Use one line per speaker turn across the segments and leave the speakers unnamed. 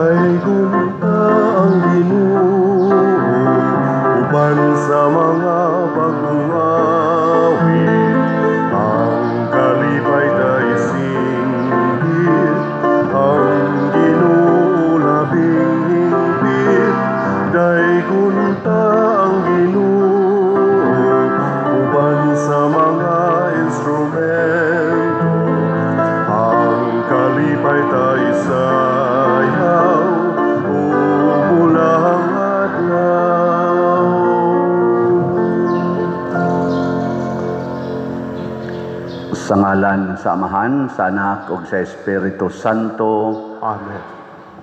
Daygon ta ang Ginoo uban sa mga bagong awit. Ang kalipay tay singgit, ang Ginoo labing hingpit. Daygon ta ang Ginoo uban sa mga instrumento. Ang kalipay tay sayaw, umulang adlaw.
Sa ngalan sa Amahan, sa Anak ug sa Espiritu Santo.
Amen.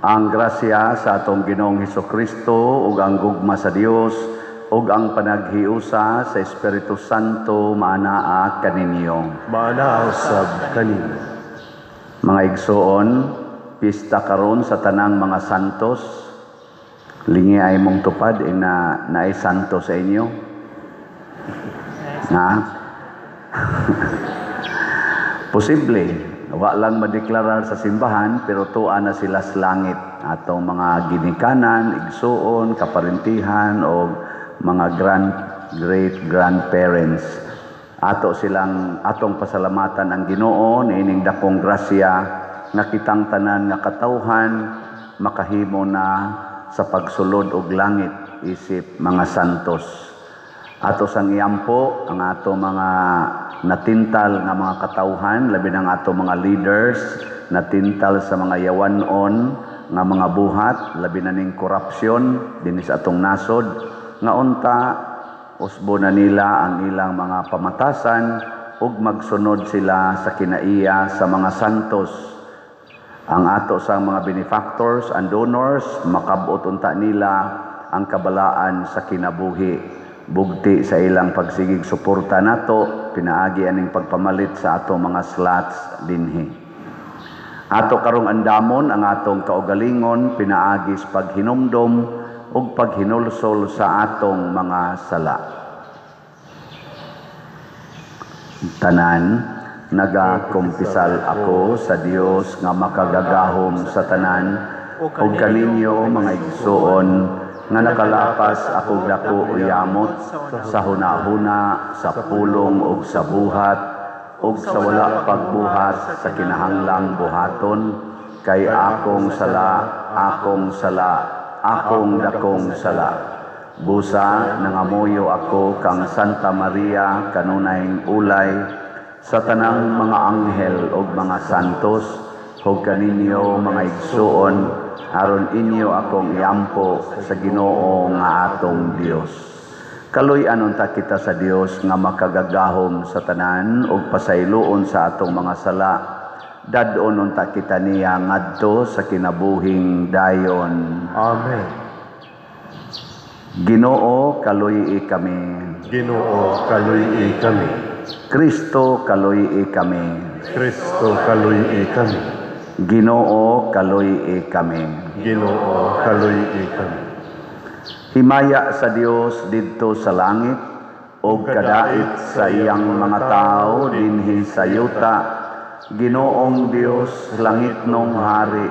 Ang grasya sa atong Ginoong Hesukristo ug ang gugma sa Dios ug ang panaghiusa sa Espiritu Santo maanaa kaninyo.
Maanaa usab kanimo.
Mga igsoon, pista karon sa tanang mga santos. Lingi ay mong tupad ina naay santo sa inyo. Na? Posible, wa lang madeklarar sa simbahan pero tuwa na sila sa langit. Atong mga ginikanan, igsuon, kaparentihan o mga great grandparents. Ato silang atong pasalamatan ang Ginoo niining dakong grasya nga kitang tanan nga katawhan makahimo na sa pagsulod og langit isip mga santos. Ato sang iampo ang ato mga natintal nga mga katawhan, labi ng ato mga leaders natintal sa mga yawanon nga mga buhat, labi na ning korupsyon dinhi sa atong nasod, nga unta usbo na nila ang ilang mga pamatasan ug magsunod sila sa kinaiya sa mga santos. Ang ato sa mga benefactors and donors, makabot unta nila ang kabalaan sa kinabuhi bugti sa ilang pagsigig suporta nato pinaagi aning pagpamalit sa ato mga slots dinhi. Ato karong andamon ang atong kaugalingon pinaagi sa paghinumdom ug paghinulsol sa atong mga sala. Tanan, nagakumpisal ako sa Dios nga makagagahom sa tanan ug kaninyo mga igsuon nga nakalapas ako dako uyamot sa hunahuna, sa pulong ug sa buhat ug sa wala pagbuhat sa kinahanglang buhaton, kay akong sala, akong sala, akong dakong sala. Busa nangamuyo ako kang Santa Maria kanunayng ulay sa tanang mga anghel ug mga santos ug kaninyo mga igsuon, aron inyo akong iampo sa Ginoo nga atong Dios. Kaluy-an unta kita sa Dios nga makagagahom sa tanan ug pasayloon sa atong mga sala. Dad-on unta kita niya ngadto sa kinabuhing dayon.
Amen.
Ginoo, kaluy-i kami.
Ginoo, kaluy-i kami.
Kristo, kaluy-i kami.
Kristo, kaluy-i kami.
Ginoo, kaluy-i kami.
Ginoo, kaluy-i kami.
Himaya sa Dios didto sa langit ug kadait sa iyang mga tawo dinhi sa yuta. Ginoong Dios, langitnong hari,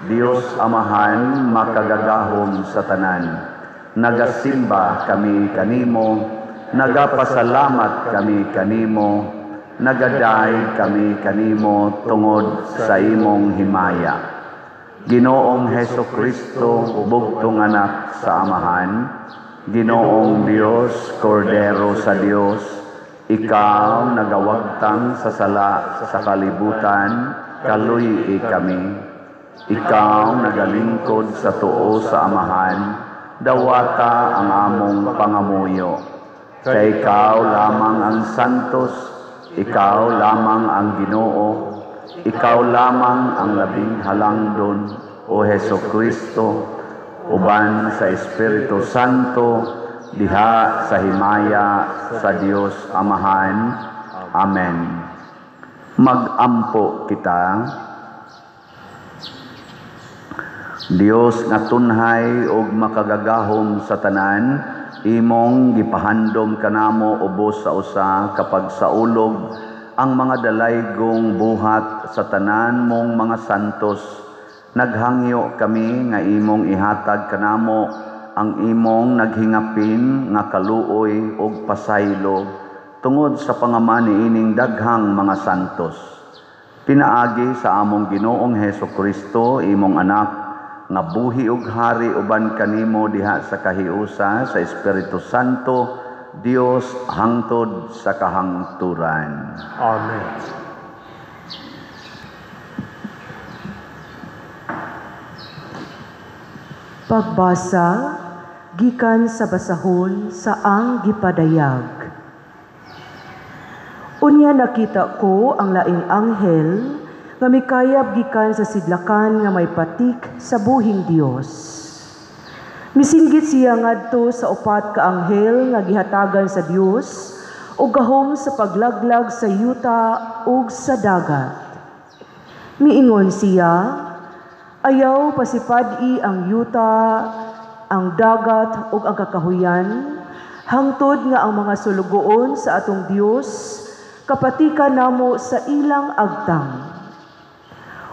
Dios Amahan makagagahom sa tanan. Nagasimba kami kanimo, nagapasalamat kami kanimo, nagaday kami kanimo tungod sa imong himaya. Ginoong Heso Kristo, bugtong anak sa Amahan, Ginoong Dios, Kordero sa Dios, ikaw nagawagtang sa sala sa kalibutan, kaluy-i kami. Ikaw nagalingkod sa tuo sa Amahan, dawata ang among pangamuyo. Kay ikaw lamang ang santos, ikaw lamang ang Ginoo, ikaw lamang ang labing halangdon, o Heso Kristo, uban sa Espiritu Santo, diha sa himaya sa Dios Amahan. Amen. Magampo kita. Dios nga tunhay ug makagagahom sa tanan, imong gipahandom kanamo ubos sa usa kapag saulog ang mga dalaygong buhat sa tanan mong mga santos. Naghangyo kami nga imong ihatag kanamo ang imong naghingapin nga kaluoy ug pasaylo tungod sa pangaman niining daghang mga santos. Pinaagi sa among Ginoong Heso Kristo, imong anak, nga buhi ug hari uban kanimo diha sa kahiusa sa Espiritu Santo, Dios hangtod sa kahangturan.
Amen.
Pagbasa gikan sa basahon sa ang gipadayag. Unya nakita ko ang laing anghel nga mikayab gikan sa sidlakan nga may patik sa buhing Dios. Misinggit siya ngadto sa upat ka anghel nga gihatagan sa Dios og gahom sa paglaglag sa yuta ug sa dagat. Miingon siya, ayaw pasipad-i ang yuta, ang dagat ug ang kakahuyan, hangtod nga ang mga sulugoon sa atong Dios kapatikan namo sa ilang agtang.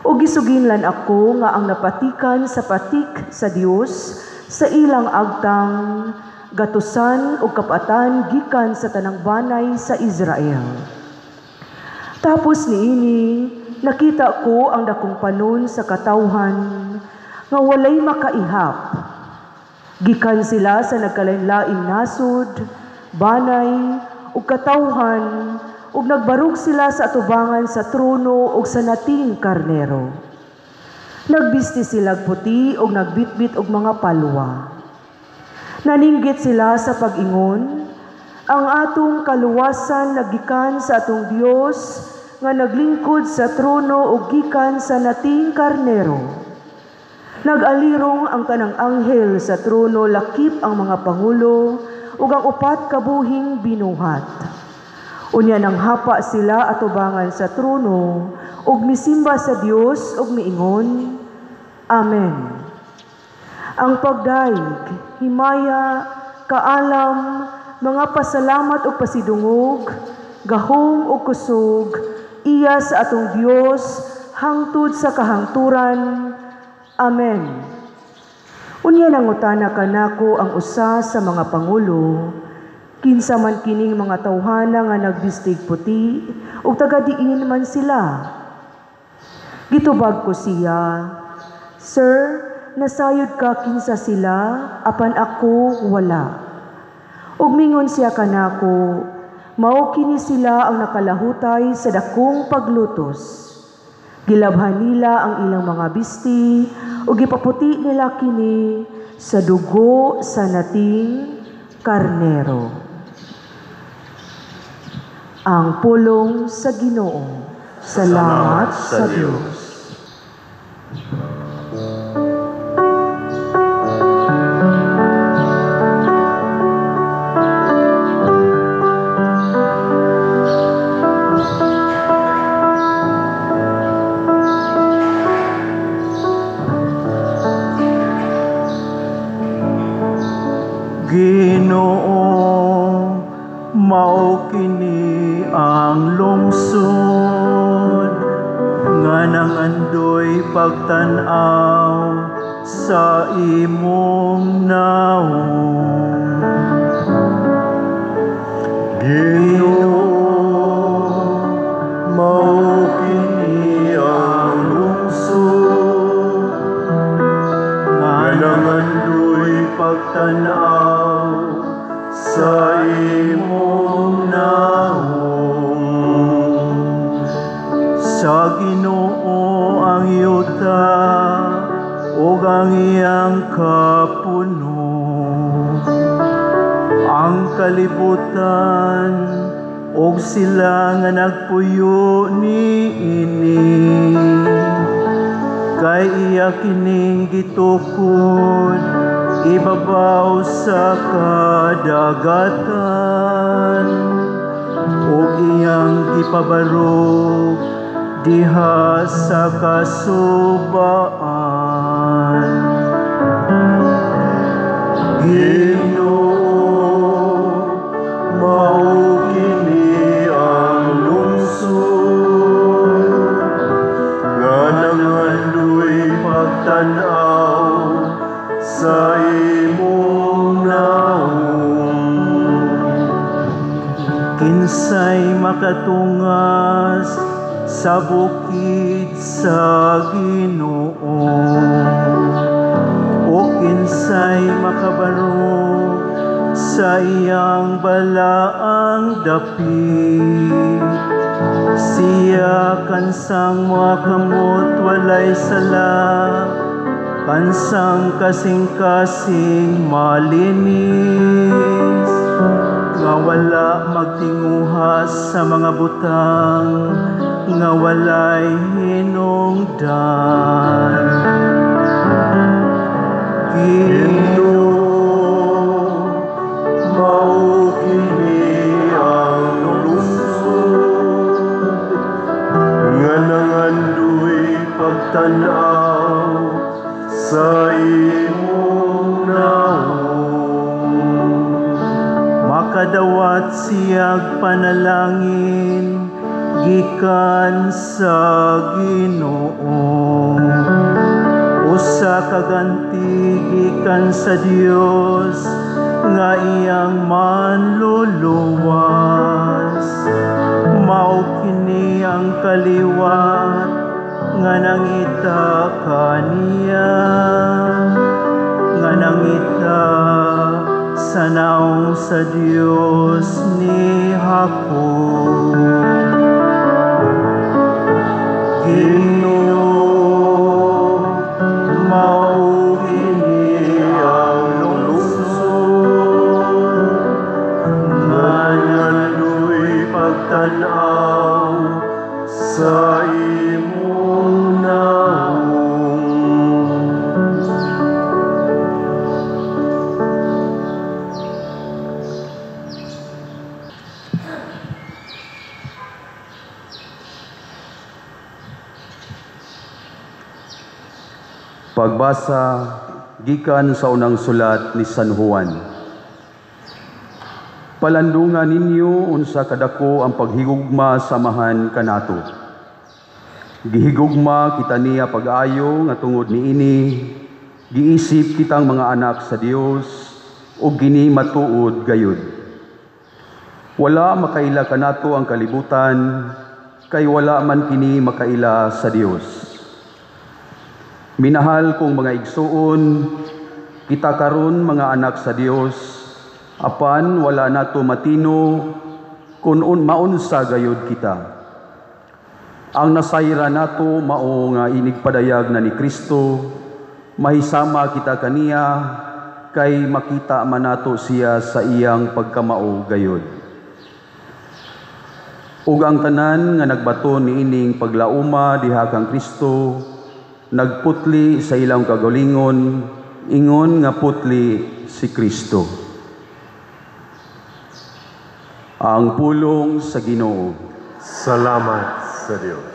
O gisuginlan ako nga ang napatikan sa patik sa Dios sa ilang agtang, gatusan o kapatan gikan sa tanang banay sa Israel. Tapos niini, nakita ko ang dakong panon sa katawhan nga walay makaihap. Gikan sila sa nagkalain-laing nasod, banay ug katawhan, ug nagbarog sila sa atubangan sa trono ug sa nating karnero. Nagbisti silag puti ug nagbitbit og mga palwa. Naninggit sila sa pag-ingon, ang atong kaluwasan nagikan sa atong Dios nga naglingkod sa trono ug gikan sa nating karnero. Nag-alirong ang tanang anghel sa trono lakip ang mga pangulo ug ang upat ka buhing binuhat. Unya nang hapa sila atubangan sa trono ug misimba sa Dios ug miingon, Amen. Ang pagdaig, himaya, kaalam, mga pasalamat ug pasidungog, gahom ug kusog, iya sa atong Dios hangtod sa kahangturan. Amen. Unya nangutana kanako ang usa sa mga pangulo, kinsa man kining mga tawhana nga nagbistig puti ug taga-diin man sila. Gitubag ko siya, Sir, nasayod ka kinsa sila, apan ako wala. Ug mingon siya kanako, mao kini sila ang nakalahutay sa dakong paglutos. Gilabhan nila ang ilang mga bisti ug gipaputi nila kini sa dugo sa nating karnero. Ang pulong sa Ginoo. Salamat sa Dios.
Ginoo, mao kini ang lungsod nga nangandoy pagtan-aw sa imong naong.
Ginoo, mao kini ang lungsod
nga
nangandoy
pagtan-aw
sa imong naong.
Sa Ginoo ang yuta ug ang iyang kapuno, ang kalibutan ug sila nga nagpuyo niini. Kay iya kining gitukod ibabaw sa kadagatan ug iyang gipabarog diha sa kasubaan.
Ginoo, mao kini ang lungsod nga nangandoy
pagtan
sa imong naong.
Kinsay makatungas sa bukid sa Ginoo, o kinsay makabaro sa iyang balaang dapit. Siya kansang mga kamot walay sala, kansang kasing-kasing malinis, nga wala magtinguha sa mga butang, nga walay hinungdan.
Ginoo, mao kini ang lungsod nga nangandoy pagtan-aw sa imong naong.
Makadawat siyag panalangin gikan sa Ginoo. Usa ka ganti gikan sa Dios nga iyang manluluwas. Mao kini ang kaliwat nga nangita kaniya, nga nangita sa naong sa Dios ni Jacob.
Ginoo, mao kini ang lungsod nga nangandoy pagtan-aw sa imong naong.
Pagbasa gikan sa unang sulat ni San Juan. Palandungan ninyo unsa kadako ang paghigugma samahan kanato. Gihigugma kita niya pag-ayo nga tungod niini giisip kitang mga anak sa Dios ug gini matuod gayud. Wala makaila kanato ang kalibutan kay wala man kini makaila sa Dios. Minahal kong mga igsuon, kita karon mga anak sa Dios, apan wala nato matino kun maunsa gayud kita. Ang nasayra nato mao nga inigpadayag na ni Kristo, mahisama kita kaniya kay makita man nato siya sa iyang pagkamao gayud. Ug ang tanan nga nagbaton niining paglauma diha kang Kristo, nagputli sa ilang kagalingon, ingon nga putli si Kristo. Ang pulong sa Ginoo.
Salamat sa Dios.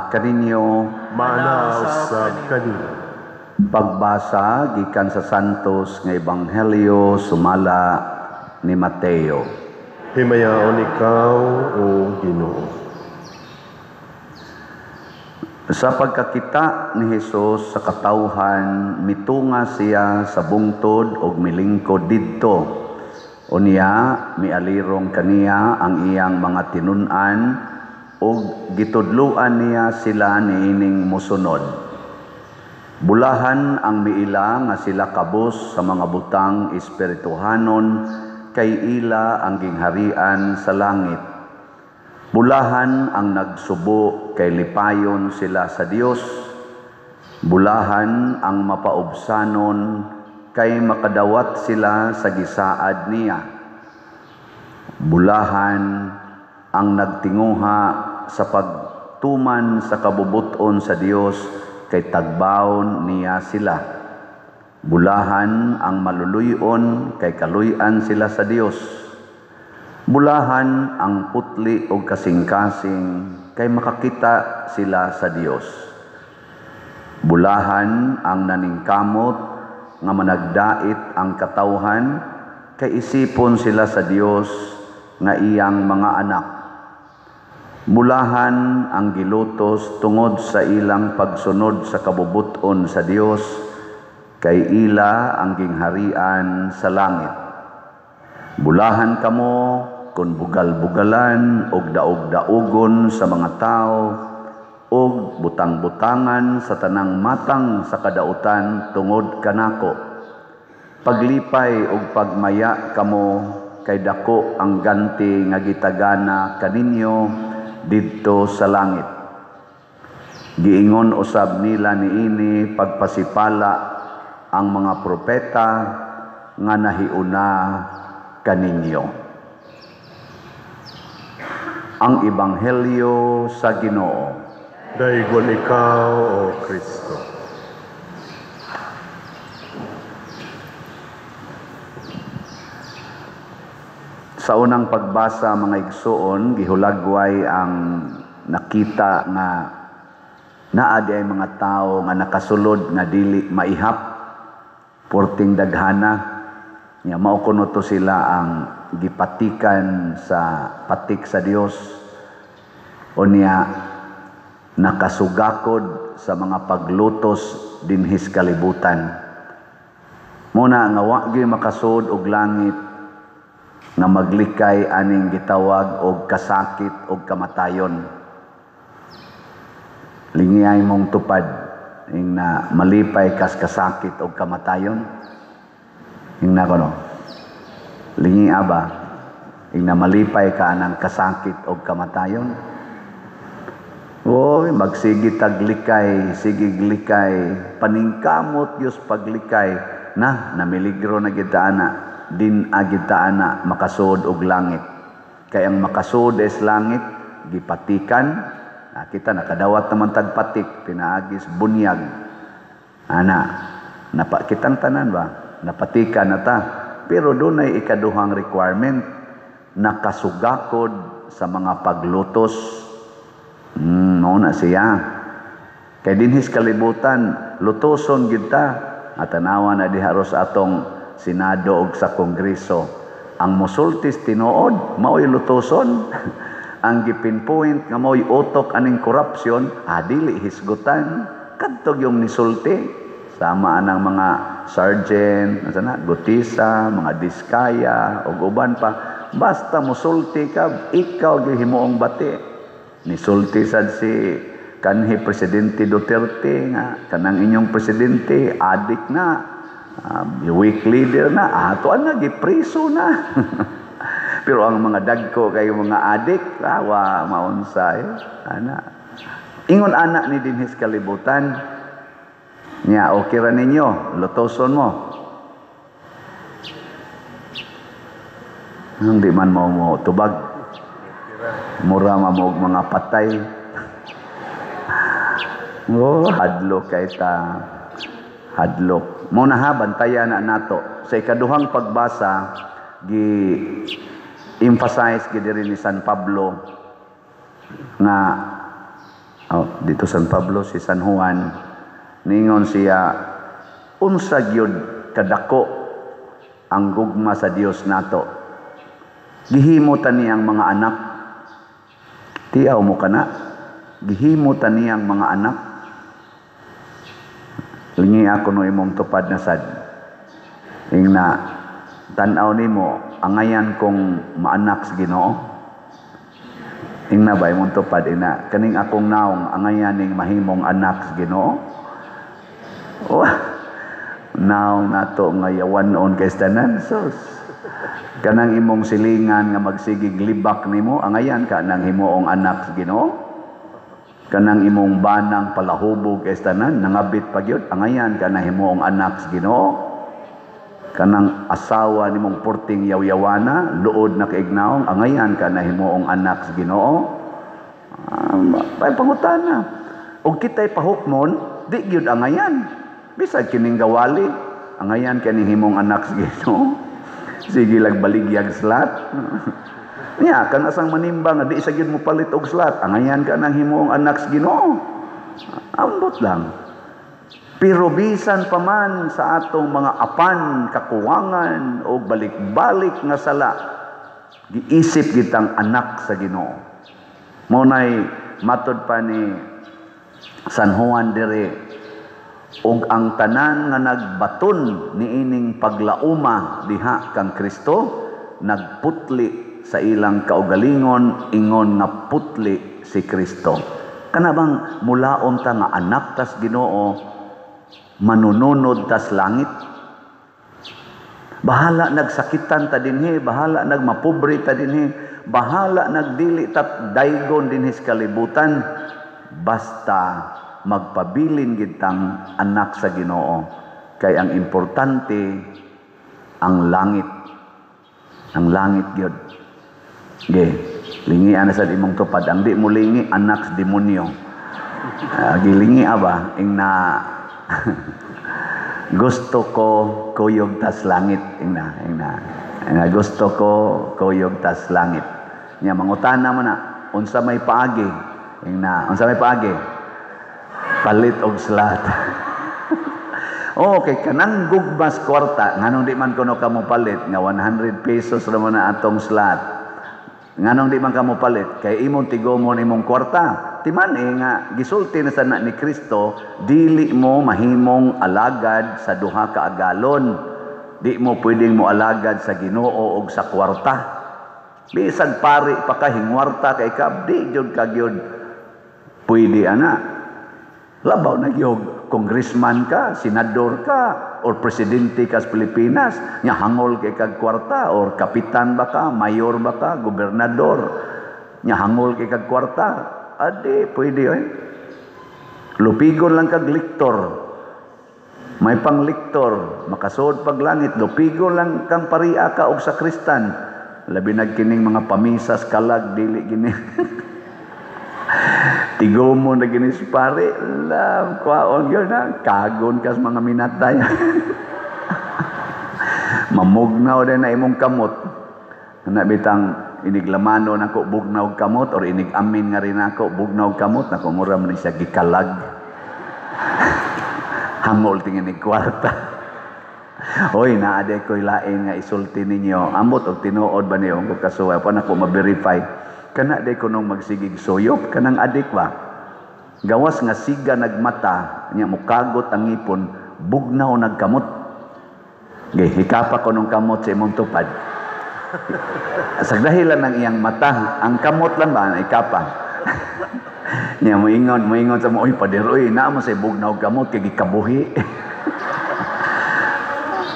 Kaninyo
maanaa kanino.
Pagbasa gikan sa Santos nga Ebanghelyo sumala ni Mateo.
Himayaon ikaw, o Ginoo.
Sa pagkakita ni Hesus sa katawhan, mitunga siya sa bungtod og milingkod didto. Unya mialirong kaniya ang iyang mga tinun-an ug gitudloan niya sila niining mosunod. Bulahan ang miila nga sila kabus sa mga butang espirituhanon kay ila ang gingharian sa langit. Bulahan ang nagsubo kay lipayon sila sa Dios. Bulahan ang mapaubsanon kay makadawat sila sa gisaad niya. Bulahan ang nagtinguha sa pagtuman sa kabubuton sa Dios, kay tagbawon niya sila. Bulahan ang maluluyon, kay kaluy-an sila sa Dios. Bulahan ang putli og kasing-kasing, kay makakita sila sa Dios. Bulahan ang naningkamot nga managdait ang katawhan, kay isipon sila sa Dios nga iyang mga anak. Bulahan ang gilutos tungod sa ilang pagsunod sa kabubuton sa Dios, kay ila ang gingharian sa langit. Bulahan kamo kung bugal-bugalan og daog-daogon sa mga tao og butang-butangan sa tanang matang sa kadautan tungod kanako. Paglipay og pagmaya kamo, kay dako ang ganti nga gitagana kaninyo didto sa langit. Giingon usab nila niini pagpasipala ang mga propeta nga nahiuna kaninyo. Ang Ebanghelyo sa Ginoo.
Daygon ikaw, O Kristo.
Sa unang pagbasa, mga igsoon, gihulagway ang nakita nga naa di ay mga tao nga nakasulod nga dili maihap, porting daghana. Nya mao kuno to sila ang gipatikan sa patik sa Dios. Unya nakasugakod sa mga paglutos dinhis kalibutan. Muna nga wa gyud makasud og langit nga maglikay aning gitawag og kasakit og kamatayon. Lingiyay mong tupad ing na malipay kas kasakit og kamatayon. Ing na kono. Lingi aba ing na malipay ka anang kasakit og kamatayon. Oy, magsige taglikay, sige glikay, paningkamot Dios paglikay na namiligro na gid ana, din agid ta ana makasud og langit. Kay ang makasud is langit gipatikan. Kita nakadawat naman tagpatik pinaagis bunyag. Ana, napa kitang tanan ba? Napatikan na ta. Pero dunay ikaduhang requirement, nakasugakod sa mga paglutos. Mao na siya. Kay dinhis kalibutan, lutoson gyud ta. Atanawa na diha ros atong Senado og sa Kongreso. Ang mosultis tinuod, mao'y lutoson. Ang gipinpoint nga mao'y utok aning korupsyon, dili hisgutan. Kadtog yung nisulti. Sama anang mga sergeant, na, Gutisa, mga Diskaya, og uban pa. Basta mosulti ka, ikaw gyud himuong bati. Nisulti sad si kanhi Presidente Duterte nga kanang inyong presidente adik na, weak leader na, atoan na gipreso na. Pero ang mga dagko kayo mga adik, wa maunsa ana. Ingon anak ni dinhis kalibutan. Nya okay ra ninyo, lutoson mo. Hindi man mo tubag. Mura mamog mga patay. Oh, hadlok kay ta. Hadlok. Muna ha, bantayan na nato. Sa ikaduhang pagbasa, gi emphasize gi diri ni San Pablo nga dito San Pablo si San Juan, ningon siya unsa gyud kadako ang gugma sa Dios nato. Gihimo ta niyang mga anak. Tiaw mo kana. Gihimo ta niyang mga anak. Lingi ako no imong tupad na sad. Ing na tan-aw nimo angayan kong maanak sa Ginoo. Ing na ba imong tupad ina kaning akong naong angayan ning mahimong anak sa Ginoo. Oh, naong nato nga yawan-on kay tanan sus. Kanang imong silingan nga magsigig libak nimo angayan ka nang himuong anak sa Ginoo. Kanang imong banang palahubog kay tanan nangabit pa gyud angayan ka nang himuong anak sa Ginoo. Kanang asawa nimong porting yaw-yawana, luod na kaignaong, angayan ka na himuong anak sa Ginoo. Pay pangutana. Og kita'y pahukmon, di gyud angayan. Bisag kining gawali, angayan ka ni himong anak sa Ginoo. Sige lag baligyag slat. Nya kan asang manimbang nga di sa gyud mo palit og slat, angayan ka nang himuong anak sa Ginoo. Ambot lang. Pero bisan pa man sa atong mga apan, kakuwangan o balik-balik nga sala, giisip gitang anak sa Ginoo. Mao nay matod pa ni San Juan dire, og ang tanan nga nagbaton niining paglauma diha kang Kristo, nagputli sa ilang kaugalingon ingon nga putli si Kristo. Kana bang mulaom ta nga anak tas Ginoo, manununod tas langit? Bahala nagsakitan ta dinhi, bahala nagmapobre ta dinhi, bahala nagdili ta daygon dinhi sa kalibutan, basta magpabilin gitang anak sa Ginoo. Kay ang importante ang langit. Ang langit gyud. Ge, lingi ana sa imong tupad. Ang di mo lingi, anak sa demonyo. Gilingi aba ingna gusto ko kuyog tas langit, ingna ingna. Ingna gusto ko kuyog tas langit. Nya mangutana mo na unsa may paagi? Ingna unsa may paagi? Palit og slat. Okay, kanang gugmas kwarta, nganong di man kuno kamo palit nga 100 pesos ra man na atong slat. Nganong di man kamo palit kay imong tigomon imong kwarta. Timan nga gisulti na sana ni Kristo, dili mo mahimong alagad sa duha ka agalon. Di mo pwedeng mo alagad sa Ginoo og sa kwarta. Bisag pari pa ka hingwarta kay ka, di jud ka gyud pwede ana. Labaw na gyud congressman ka, senador ka, or presidente ka sa Pilipinas, nya hangol kay kag kwarta, or kapitan ba ka, mayor ba ka, gobernador, nya hangol kay kag kwarta. Adi, pwede oy. Lupigon lang kag liktor. May pang liktor, makasuod pag langit, lupigon lang kang paria ka og sakristan. Labi nagkining mga pamisas kalag dili gini. Tigo mo na gini sa pare, lam, kwaon yun na, kagon kas mga minatay. Mamugnaw din na imong kamot. Nabitang iniglamano nako bugnaw kamot or inigamin nga rin ako bugnaw kamot nako mura man siya gikalag. Hangol tingin ni kwarta. Oy, naa day ko'y lain nga isulti ninyo. Ambot og tinuod ba niyo kung kasuway pa nako ma-verify. Kana day ko nung magsigig suyop kanang adik ba. Gawas nga siga nagmata nya mukagot ang ngipon, bugnaw nagkamot. Gay hikapa ko nung kamot sa imong tupad. Sa dahilan ng iyang mata, ang kamot lang ba ikapa. Nya moingon sa mo, oy pader oy, naa mo say bugnaw kamot kay gikabuhi.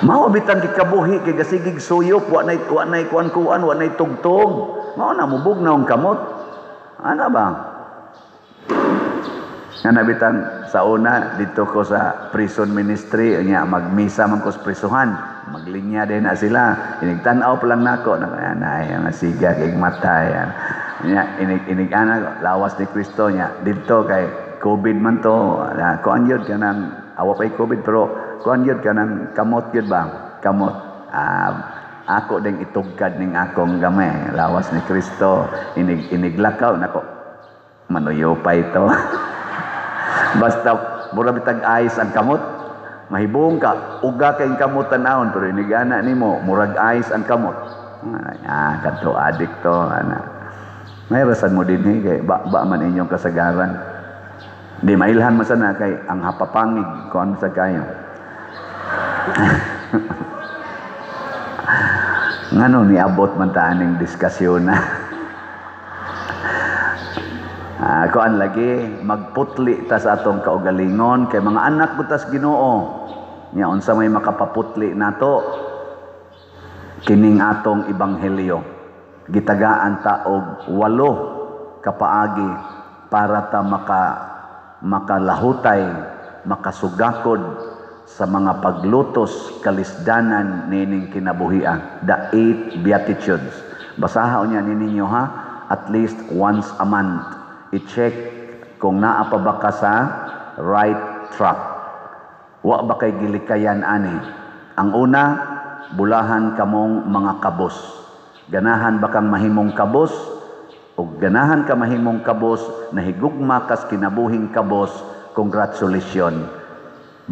Mao bitang gikabuhi kay gasigig suyop, wa nay kuan-kuan, wa nay tugtog. Mao na mobugnaw ang kamot. Ana ba? Nga nabitan sa una dito ko sa prison ministry, nya magmisa man ko sa prisuhan, maglinya din na sila. Inigtan-aw pa lang nako, na ay nga siga kay mata yan. Nya inig ana lawas ni Kristo nya didto kay COVID man to, kuan gyud kanang awa pay COVID pero kuan gyud kanang kamot gyud ba? Kamot. Ako ding itugkad ning akong gamay, lawas ni Kristo, inig iniglakaw nako. Manuyo pa ito. Basta mura bitag ice ang kamot, mahibong ka, uga kay kamot tanawon pero inigana nimo murag ice ang kamot. Ah, kadto adik to ana. May rasan mo dinhi kay ba, ba man inyong kasagaran. Di mailhan man sana kay ang hapapangig kuan sa kayo. Ngano niabot man ta aning diskusyon na. Kuan lagi magputli ta sa atong kaugalingon kay mga anak ko tas Ginoo. Nya unsa may makapaputli nato kining atong ebanghelyo. Gitagaan ta og 8 ka paagi para ta makalahutay, makasugakod sa mga paglutos kalisdanan nining kinabuhia, the 8 Beatitudes. Basaha unya ni ninyo ha, at least once a month. I-check kung naa pa ba ka sa right track. Wa ba kay gilikayan ani? Ang una, bulahan kamong mga kabos. Ganahan ba kang mahimong kabos? O ganahan ka mahimong kabos, nahigugma kas kinabuhing kabos, congratulations,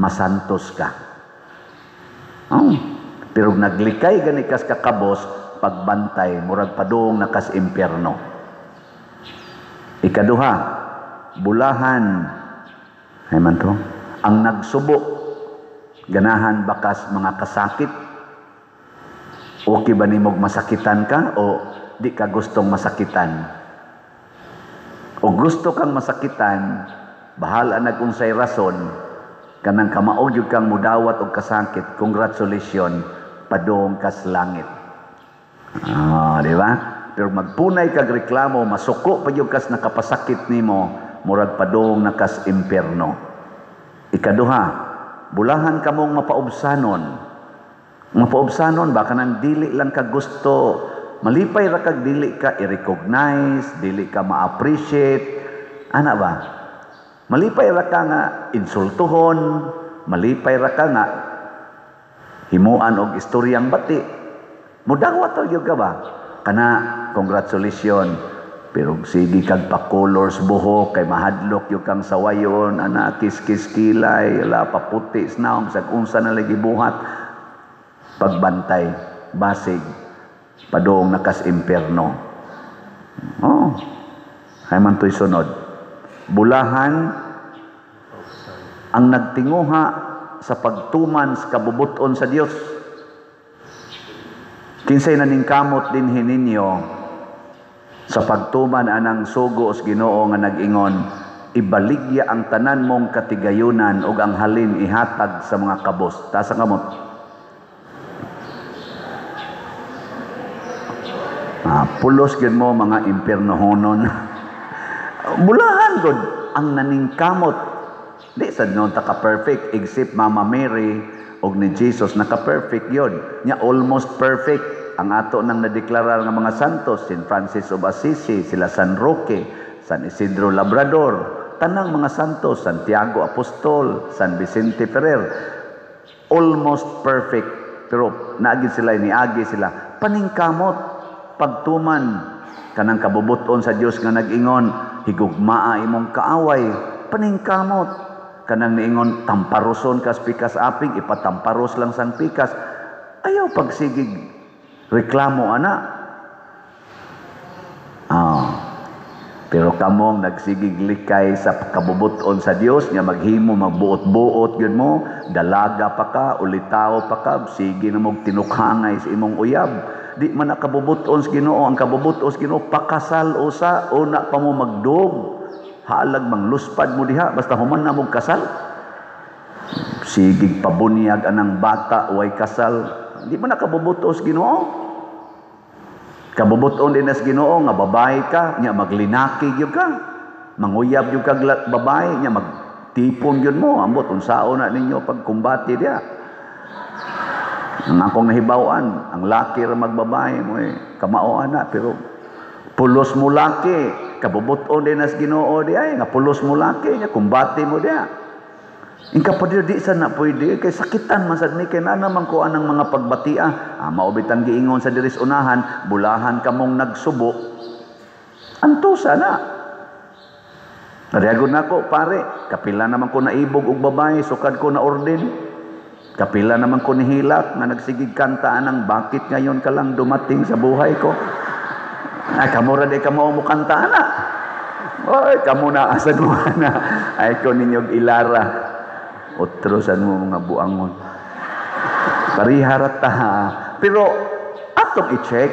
masantos ka. Oh, pero naglikay gani kas kakabos, pagbantay, murag padung nakas impyerno. Ikaduha, bulahan, ay man to, ang nagsubo, ganahan bakas mga kasakit. Okay ba nimog masakitan ka o di ka gustong masakitan? O gusto kang masakitan, bahala nag-unsay rason, kanang kamaog yun kang mudawat og kasakit, congratulations, padung kas langit. Ah, di ba? Pero magpunay kag reklamo, masuko pa yun kas nakapasakit nimo, murag padung nakas impierno. Ikaduha, bulahan kamong mapaubsanon. Mapaubsanon ba kanang dili lang ka gusto, malipay ra kag dili ka i-recognize, dili ka ma-appreciate, ana ba? Malipay ra ka nga insultuhon, malipay ra ka nga himuan og istoryang bati. Mudawat ra gyud ka ba? Kana, congratulations. Pero sige kag pa-colors buhok kay mahadlok gyud kang sawayon, ana kiskis kilay, ala paputi sa bisag unsa na lagi buhat. Pagbantay, basig, padung nakas impierno. Oh. Hay man to'y sunod. Bulahan ang nagtinguha sa pagtuman sa kabubuton sa Dios. Kinsay naningkamot dinhi ninyo sa pagtuman anang sugo sa Ginoo nga nag-ingon, ibaligya ang tanan mong katigayunan ug ang halin ihatag sa mga kabos. Taas ang kamot. Pulos gyud mo mga impiernohonon. Bulahan gud ang naningkamot. Di sad noon ta ka perfect except Mama Mary og ni Jesus naka-perfect yun. Nya almost perfect ang ato nang nadeklarar nga mga santos, Saint Francis of Assisi, sila San Roque, San Isidro Labrador, tanang mga santos, Santiago Apostol, San Vicente Ferrer, almost perfect. Pero naagi sila, niagi sila paningkamot pagtuman kanang kabubuton sa Dios nga nag-ingon, higugmaa imong kaaway, paningkamot kanang niingon tamparoson kas pikas aping, ipatamparos lang sang pikas. Ayaw pagsigig reklamo ana. Pero kamong nagsigig likay sa kabubuton sa Dios nga maghimo magbuot-buot gyud mo, dalaga pa ka, ulitaw pa ka, sige na mog tinukhangay sa imong uyab. Di man nakabubuton sa Ginoo. Ang kabubuton sa Ginoo pakasal usa, una pa mo magdog, halag mangluspad mo diha basta human na mog kasal. Sigig pabunyag anang bata way kasal, di man nakabubuton sa Ginoo. Kabubuton din sa Ginoo nga babae ka, nya maglinaki gyud ka, manguyab gyud ka babae, nya magtipon gyud mo, ambot unsaon na ninyo pagkumbati diha. Ang akong nahibaw-an, ang laki ra magbabae mo kamao ana, pero pulos mo laki, kabubuton din as Ginoo di ay nga pulos mo laki, nya kumbati mo diha. Ingka pa di sa na pwede kay sakitan man sad ni kay naa man ko anang mga pagbatia. Mao bitang giingon sa diris unahan, bulahan kamong nagsubo. Antusa na. Nariagon nako pare, kapila naman ko naibog og babae, sukad ko na orden. Kapila naman ko nihilak nga nagsigig kanta anang bakit ngayon ka lang dumating sa buhay ko. Ay, kamo ra di kamo mo kanta ana. Oy, kamo na asa mo na. Ay ko ninyog ilara. Otro sad mo mga buangon. Pariharat ta. Pero atong i-check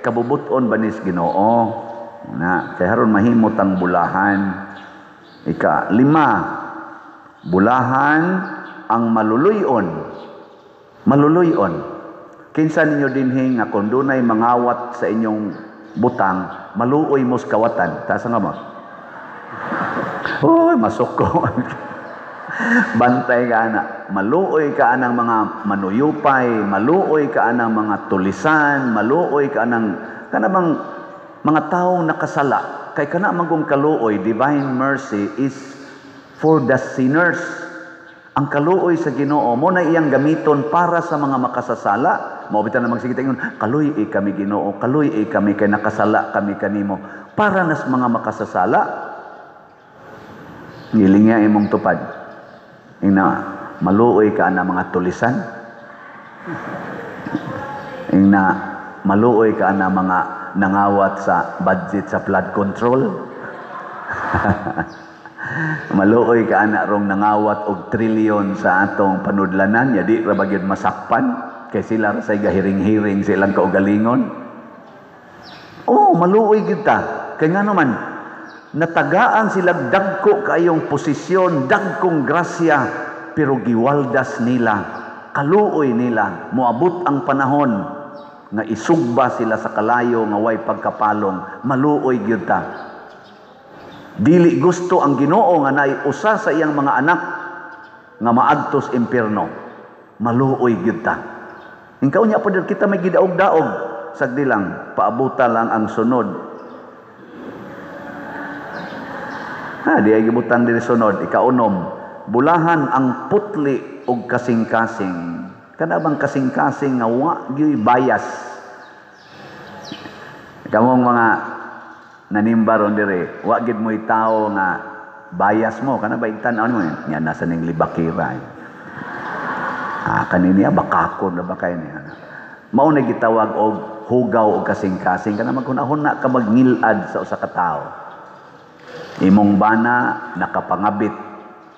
kabubuton ba nis Ginoo? Na, kay haron mahimot ang bulahan. Ika lima, bulahan ang maluluyon. Maluluyon. Kinsa ninyo dinhi nga kung dunay mangawat sa inyong butang, maluoy mos kawatan. Taas nga mo. Oy, masuko. Bantay ka ana, maluoy ka anang mga manuyupay, maluoy ka anang mga tulisan, maluoy ka anang kanabang mga taong nakasala. Kay kana man kung kaluoy, divine mercy is for the sinners. Ang kaluoy sa Ginoo mo na iyang gamiton para sa mga makasasala. Mao bitaw na magsige ingon, "Kaluy-i kami, Ginoo, kaluy-i kami kay nakasala kami kanimo." Para nas mga makasasala. Ngilingya imong tupad. Ina maluoy ka na mga tulisan. Ina maluoy ka na mga nangawat sa budget sa flood control. Maluoy ka ana rong nangawat og trilyon sa atong panudlanan, ya di ra ba gyud masakpan kay sila ra say gahiring-hiring sa ilang kaugalingon. Oh, maluoy gyud ta. Kay ngano man natagaan sila dagko kayong posisyon, dagkong grasya, pero giwaldas nila, kaluoy nila, moabot ang panahon nga isugba sila sa kalayo nga way pagkapalong. Maluoy gyud ta. Dili gusto ang Ginoo nga naay usa sa iyang mga anak nga maadtos impierno. Maluoy gyud ta. Ingkaw niya pa kita may gidaog-daog. Sagdi lang, paabuta lang ang sunod. Ha, di ay gibutan diri sunod, ikaunom. Bulahan ang putli og kasing-kasing. Kana bang kasing-kasing nga wa gyuy bias? Kamong mga nanimba ron dire, wa gid mo'y tao nga bias mo, kana ba igtan-aw nimo nya nasa ning libakira. Ah, kanini bakakon na ba kay niya. Mao na gitawag og hugaw og kasing-kasing, kana maghunahuna ka magngilad sa usa ka tawo. Imong bana nakapangabit.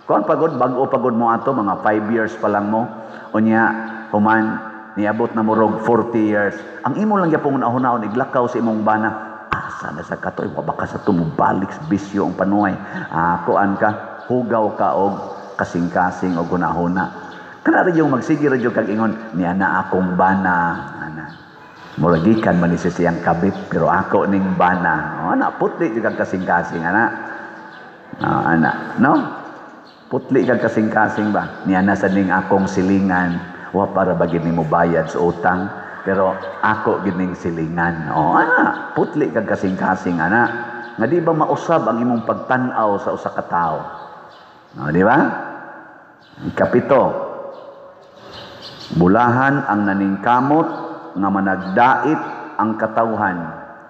Kuan pagod bag-o pagod mo ato mga 5 years pa lang mo. Unya human niabot na mo rog 40 years. Ang imo lang gyapon hunahon iglakaw sa imong bana. Asa na sa katoy, wa baka sa tumubalik sa bisyo ang panuay. Ah, kuan ka, hugaw ka og kasing-kasing og hunahuna. Kana ra yung magsige ra jud kag ingon, niya na akong bana. Ana. Murag gikan man ni siyang kabit, pero ako ning bana. O, ana, putli jud kag kasing-kasing ana. Ah, ana, no? Putli kag kasing-kasing ba? Niya na sa ning akong silingan, wa para ba gid nimo bayad sa utang, pero ako gid ning silingan. O, ana, putli kag kasing-kasing ana. Nga di ba mausab ang imong pagtan-aw sa usa ka tawo? O, di ba? Ikapito, bulahan ang naningkamot nga managdait ang katawhan.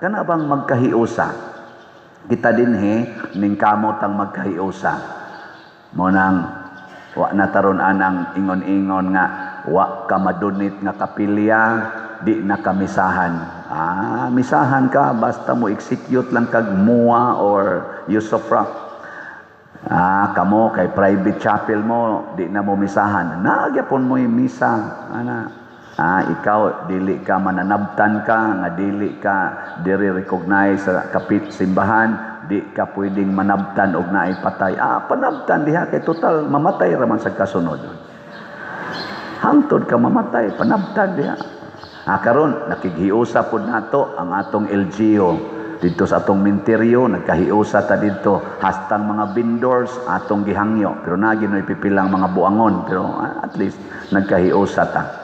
Kana bang magkahiusa? Kita dinhi ningkamot ang magkahiusa. Mo nang wa na taron anang ingon-ingon nga wa ka madunit nga kapilya, di na kamisahan. Ah, misahan ka basta mo execute lang kag mua or usufruct. Ah, kamo kay private chapel mo, di na mo misahan. Nagyapon mo yung misa, ana. Ah, ikaw dili ka mananabtan ka nga dili ka diri recognize sa kapit simbahan, di ka pwedeng manabtan og naay patay. Ah, panabtan diha kay total mamatay ra man sa kasunod. Hangtod ka mamatay, panabtan diha. Ah, karon nakighiusa pod nato ang atong LGU didto sa atong minteryo, nagkahiusa ta didto hastang mga vendors atong gihangyo, pero na ginoy pipilang mga buangon, pero at least nagkahiusa ta.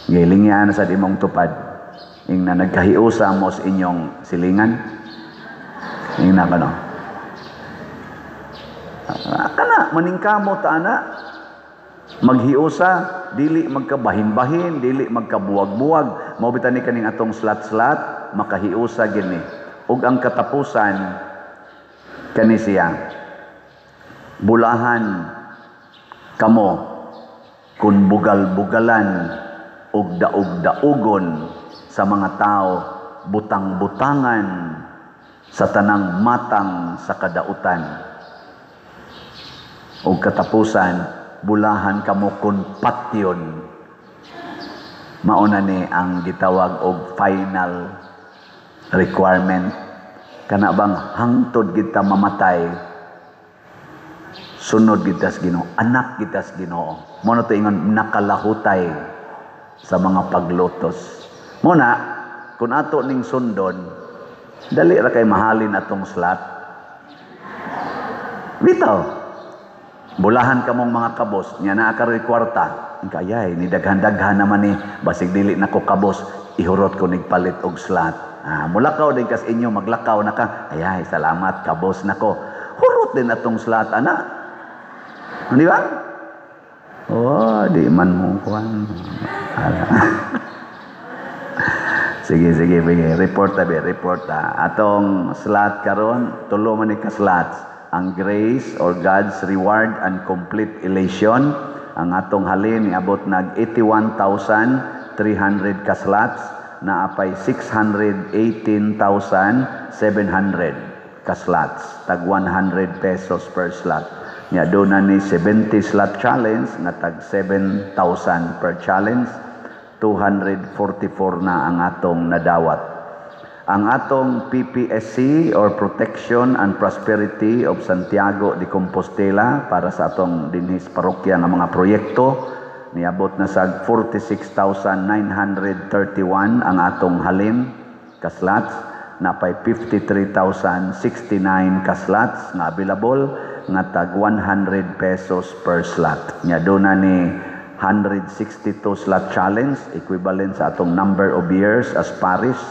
Gilingyan sa imong tupad. Ingna nagkahiusa mo sa inyong silingan. Ingna kano. Kana maningkamot ta ana. Maghiusa, dili magkabahin-bahin, dili magkabuwag-buwag. Mao bitan ni kaning atong slat-slat, makahiusa gini. Ug ang katapusan kani siya. Bulahan kamo kun bugal-bugalan ug daog-daogon sa mga tao, butang-butangan sa tanang matang sa kadautan. Ug katapusan, bulahan kamo kun patyon. Mauna ni ang gitawag og final requirement. Kana bang hangtod kita mamatay, sunod kita sa Ginoo, anak kita sa Ginoo. Mo na to ingon nakalahutay sa mga paglutos. Muna, kung ato ning sundon, dali ra kay mahalin atong slat. Bitaw. Bulahan kamong mga kabos, nya naa karoy kwarta. Kayay ni daghan-daghan naman ni, basig dili nako kabos, ihurot ko nigpalit og slot. Ah, mulakaw din kas inyo, maglakaw na ka. Ayay, salamat, kabos nako. Hurot din atong slot, ana. Di ba? Oh, di man mo kuan. Sige, sige, sige. Report ta be, report ta. Atong slot karon, tulo man ni ka slots. Ang grace or God's reward and complete elation. Ang atong halin niabot nag 81,300 ka slots, naapay 618,700 ka slots, tag 100 pesos per slot. Nya do na ni 70 slot challenge nga tag 7,000 per challenge, 244 na ang atong nadawat. Ang atong PPSC or Protection and Prosperity of Santiago de Compostela para sa atong dinhis parokya nga mga proyekto niabot na sa 46,931 ang atong halin ka slots, napay 53,069 ka slots nga available nga tag 100 pesos per slot. Nya do na ni 162 slot challenge equivalent sa atong number of years as parish,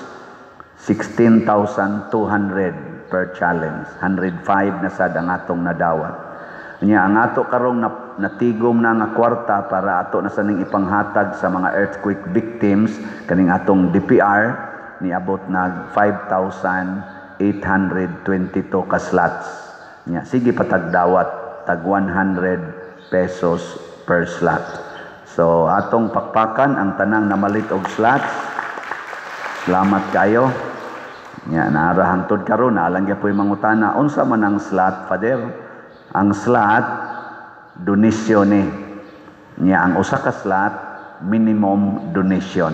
16,200 per challenge. 105 na sad ang atong nadawat. Nya ang ato karong natigom na nga kwarta para ato na sa ning ipanghatag sa mga earthquake victims kaning atong DPR niabot nag 5,822 ka slots. Nya sige patagdawat tag 100 pesos per slot. So atong pakpakan ang tanang namalit og slots. Salamat kayo. Nya naara hangtod karon na lang gyapoy mangutana unsa man ang slot, Father? Ang slot donation ni. Nya ang usa ka slot minimum donation.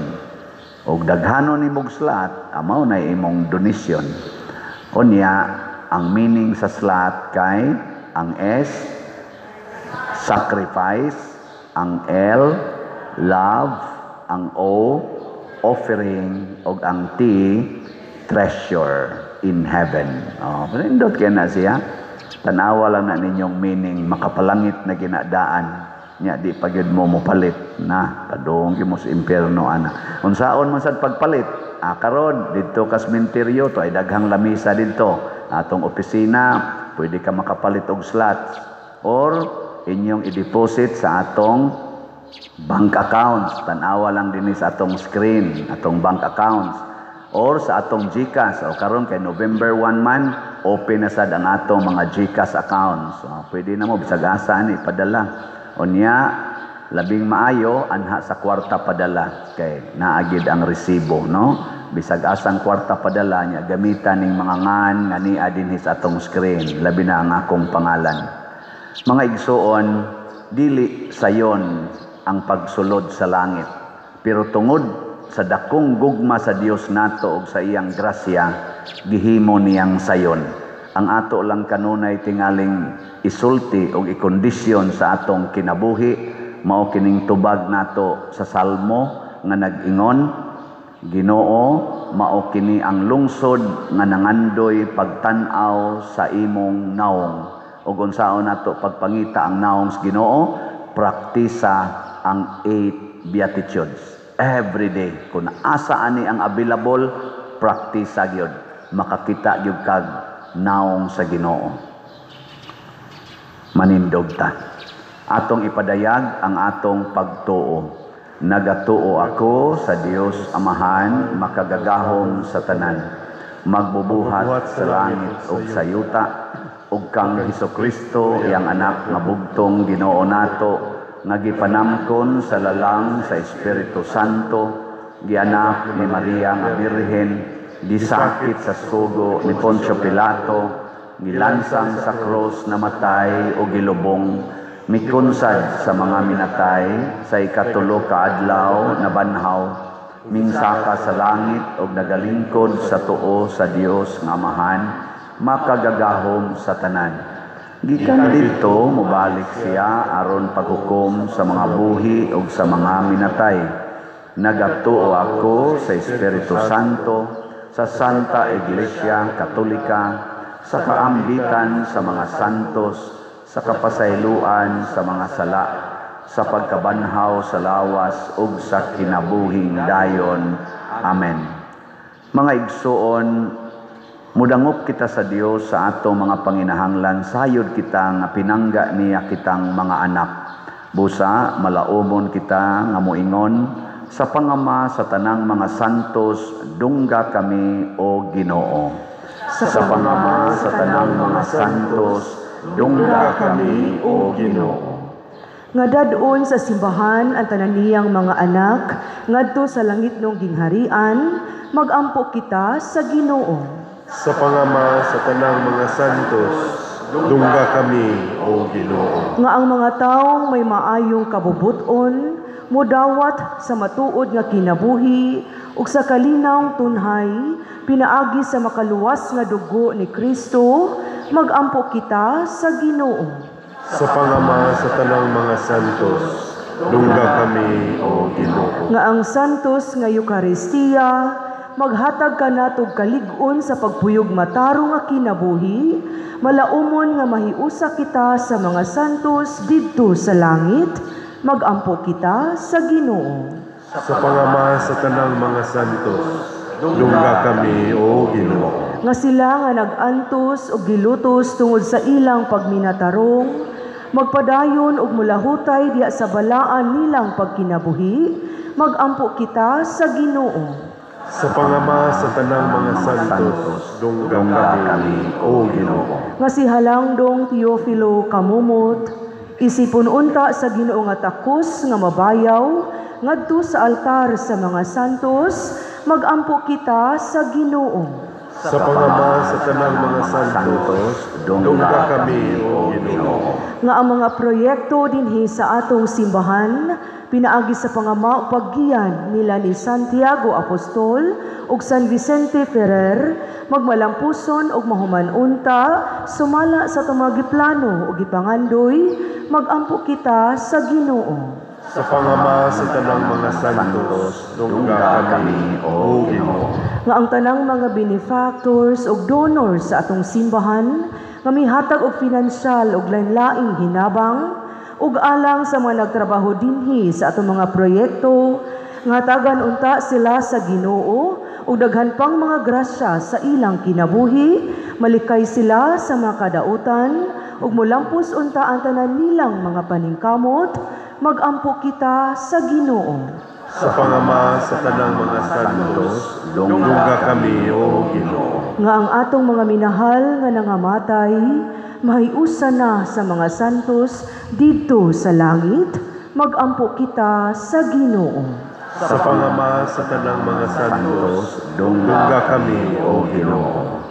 Og daghanon nimog slot, amaw na imong donation. Unya ang meaning sa slot kay ang S, sacrifice, ang L, love, ang O, offering, og ang T, treasure in heaven. Oh, panindot kaya na siya. Tanawa lang na ninyong meaning, makapalangit na ginadaan. Nya di pa gyud mo mopalit na padung gyud mo sa impierno ana. Unsaon man sad pagpalit? Ah, karon didto ka sementeryo to ay daghang lamisa didto. Atong opisina pwede ka makapalit og slots or inyong i-deposit sa atong bank accounts. Tanawa lang dinhi sa atong screen, atong bank accounts or sa atong GCash. O karon kay November 1 man, open na sad ang atong mga GCash accounts. O, pwede na mo bisag asa ani padala. Unya labing maayo anha sa kwarta padala kay naagid ang resibo, no? Bisag asang kwarta padala niya gamitan ning mga ngan nga nia dinhi sa atong screen, labi na ang akong pangalan. Mga igsuon, dili sayon ang pagsulod sa langit, pero tungod sa dakong gugma sa Dios nato ug sa iyang grasya, gihimo niyang sayon. Ang ato lang kanunay tingaling isulti og ikondisyon sa atong kinabuhi, mao kining tubag nato sa Salmo nga nag-ingon, Ginoo, mao kini ang lungsod nga nangandoy pagtan-aw sa imong naong. Ug unsaon nato pagpangita ang naong sa Ginoo? Praktisa ang 8 beatitudes every day. Kung asa ani ang available, praktisa gyud, makakita gyud kag naong sa Ginoo. Manindog ta. Atong ipadayag ang atong pagtuo. Nagatuo ako sa Dios Amahan, makagagahom sa tanan, magbubuhat sa langit ug sa yuta, ug kang Hesukristo, iyang anak nga bugtong Ginoo nato, nga gipanamkon sa lalang sa Espiritu Santo, gianak ni Maria nga Birhen, gisakit sa sugo ni Poncio Pilato, gilansang sa krus, namatay o gilubong, mikunsad sa mga minatay, sa ikatulo ka adlaw nabanhaw, mingsaka sa langit og nagalingkod sa tuo sa Dios nga Amahan, makagagahom sa tanan. Gikan didto mobalik siya aron paghukom sa mga buhi ug sa mga minatay. Nagatuo ako sa Espiritu Santo, sa Santa Iglesia Katolika, sa kaambitan sa mga santos, sa kapasayloan sa mga sala, sa pagkabanhaw sa lawas ug sa kinabuhing dayon. Amen. Mga igsuon, mudangop kita sa Dios sa atong mga panginahanglan, sayod kita nga pinangga niya kitang mga anak. Busa malaumon kita nga moingon sa pangama sa tanang mga santos, dungga kami o Ginoo. Sa pangama sa tanang mga santos, dungga kami o Ginoo.
Nga dadon sa simbahan ang tanan niyang mga anak ngadto sa langitnong gingharian, magampo kita sa Ginoo.
Sa pangama sa tanang mga santos, dungga kami o Ginoo.
Nga ang mga taong may maayong kabubuton, modawat sa matuod nga kinabuhi ug sa kalinawng tunhay, pinaagi sa makaluwas nga dugo ni Kristo, magampo kita sa Ginoo.
Sa pangama sa tanang mga santos, dungga kami o Ginoo.
Nga ang santos nga Eukaristiya maghatag kanatog kalig-on sa pagpuyog matarong nga kinabuhi, malaumon nga mahiusa kita sa mga santos didto sa langit, magampo kita sa Ginoo.
Sa pangama sa tanang mga santos, dungga kami o Ginoo.
Nga sila nga nag-antos og gilutos tungod sa ilang pagminatarong, magpadayon og mulahutay diha sa balaan nilang pagkinabuhi, magampo kita sa Ginoo.
Sa pangama sa tanang mga santos, dungga kami o Ginoo.
Nga si Halangdong Teofilo Kamumot, isipon unta sa Ginoo nga takos nga mabayaw ngadto sa altar sa mga santos, magampo kita sa Ginoo.
Sa pangama sa tanang mga santos, dungga kami o Ginoo.
Nga ang mga proyekto dinhi sa atong simbahan, pinaagi sa pangama ug paggiyan nila ni Santiago Apostol ug San Vicente Ferrer, magmalampuson ug mahuman-unta sumala sa atong mga giplano ug gipangandoy, magampo kita sa Ginoo.
Sa pangama sa tanang mga santos, dungga kami o Ginoo.
Nga ang tanang mga benefactors ug donors sa atong simbahan nga mihatag og pinansyal ug lain-laing hinabang ug alang sa mga nagtrabaho dinhi sa atong mga proyekto, nga hatagan unta sila sa Ginoo ug daghan pang mga grasya sa ilang kinabuhi, malikay sila sa mga kadautan ug molampos unta ang tanan nilang mga paningkamot, magampo kita sa Ginoo.
Sa pangama sa tanang mga santos, dungga kami o Ginoo.
Nga ang atong mga minahal nga nangamatay, mahiusa na sa mga santos didto sa langit, magampo kita sa Ginoo.
Sa pangama sa tanang mga santos, dungga kami o Ginoo.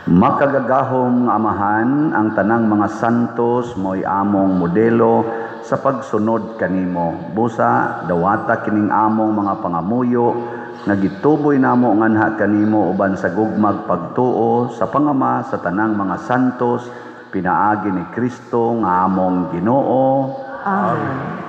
Makagagahom nga Amahan, ang tanang mga santos mo'y among modelo sa pagsunod kanimo. Busa dawata kining among mga pangamuyo nga gituboy namo nganha kanimo uban sa gugmag pagtuo sa pangama sa tanang mga santos, pinaagi ni Kristo nga among Ginoo.
Amen.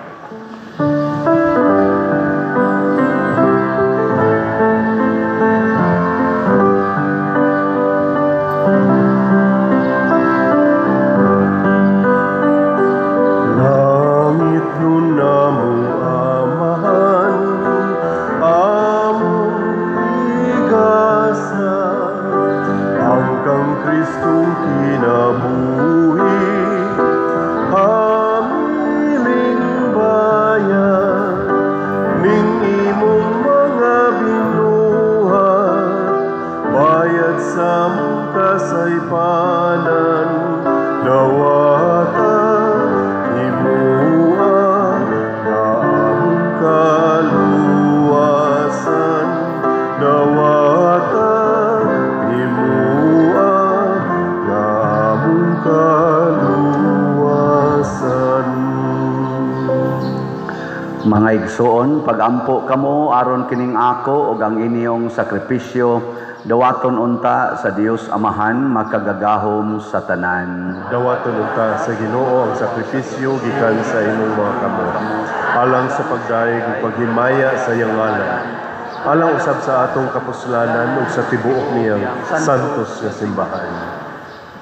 Mga igsoon, pagampo kamo aron kining ako ug ang inyong sakripisyo dawaton unta sa Dios Amahan makagagahom sa tanan.
Dawaton unta sa Ginoo ang sakripisyo gikan sa imong mga kamot, alang sa pagdayeg ug paghimaya sa iyang ngalan, alang usab sa atong kapuslanan ug sa tibuok niyang santos nga simbahan.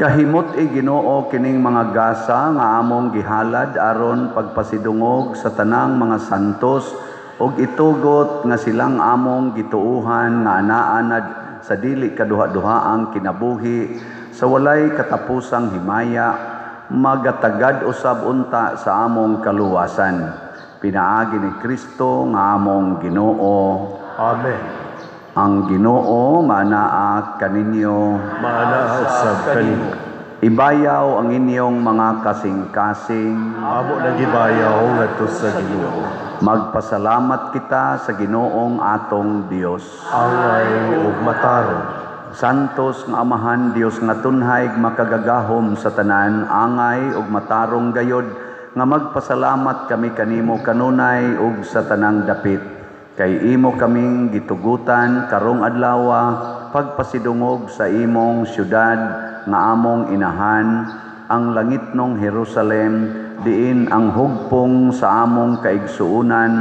Kahimot-i Ginoo kining mga gasa nga among gihalad aron pagpasidungog sa tanang mga santos ug itugot nga silang among gituohan nga anaa sa dili kaduha-duhaang kinabuhi sa walay katapusang himaya, magatagad usab unta sa among kaluwasan. Pinaagi ni Kristo nga among Ginoo.
Amen.
Ang Ginoo maanaa kaninyo,
maanaa usab kanimo.
Ibayaw ang inyong mga kasing-kasing.
Amo nang gibayaw ngadto sa Ginoo.
Magpasalamat kita sa Ginoong atong Dios.
Angay ug matarong.
Santos nga Amahan, Dios nga tunhay makagagahom sa tanan, angay ug matarong gayod nga magpasalamat kami kanimo kanunay ug sa tanang dapit. Kay imo kaming gitugutan karong adlawa pagpasidungog sa imong syudad nga among inahan, ang langitnong Jerusalem, diin ang hugpong sa among kaigsuonan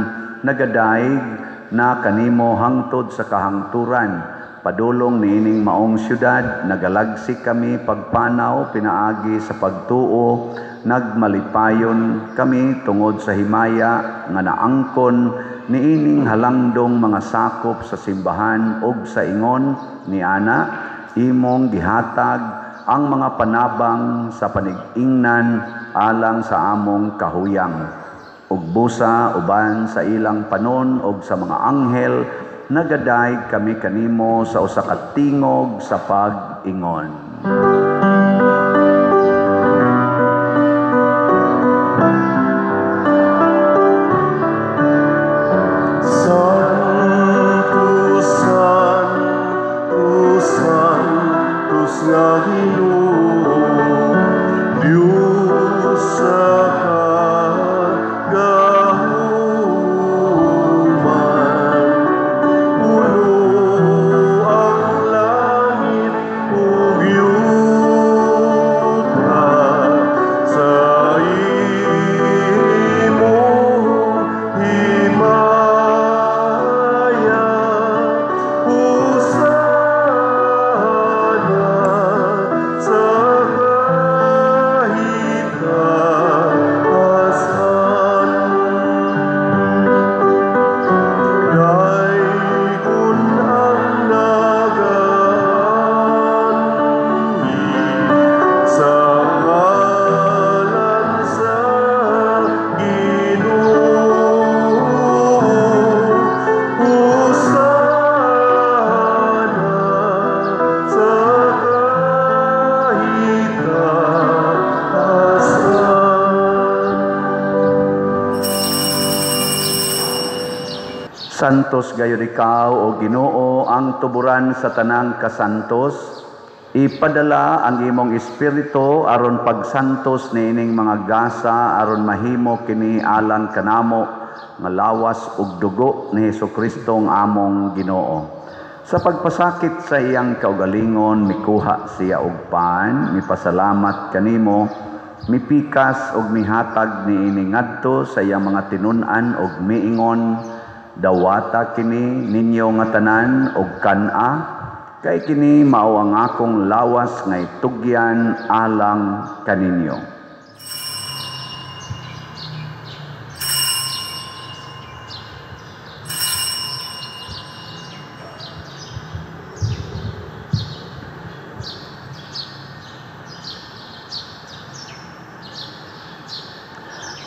nagadaig na kanimo hangtod sa kahangturan. Padulong niining maong syudad, nagalagsik kami pagpanaw pinaagi sa pagtuo, nagmalipayon kami tungod sa himaya nga naangkon niining halangdong mga sakop sa simbahan ug sa ingon ni ana imong gihatag ang mga panabang sa panig-ingnan alang sa among kahuyang. Ug busa uban sa ilang panon ug sa mga anghel, nagadaig kami kanimo sa usa ka tingog sa pag-ingon. Santos gayon ikaw, o Ginoo, ang tuburan sa tanang kasantos. Ipadala ang imong espiritu aron pagsantos niining mga gasa aron mahimo kini alang kanamo nga lawas ug dugo ni Hesukristo ang among Ginoo. Sa pagpasakit sa iyang kaugalingon, mikuha siya og pan, mipasalamat kanimo, mipikas ug mihatag niini ngadto sa iyang mga tinun-an ug miingon, dawata kini ninyo nga tanan og kan-a, kay kini mao ang akong lawas nga itugyan alang kaninyo.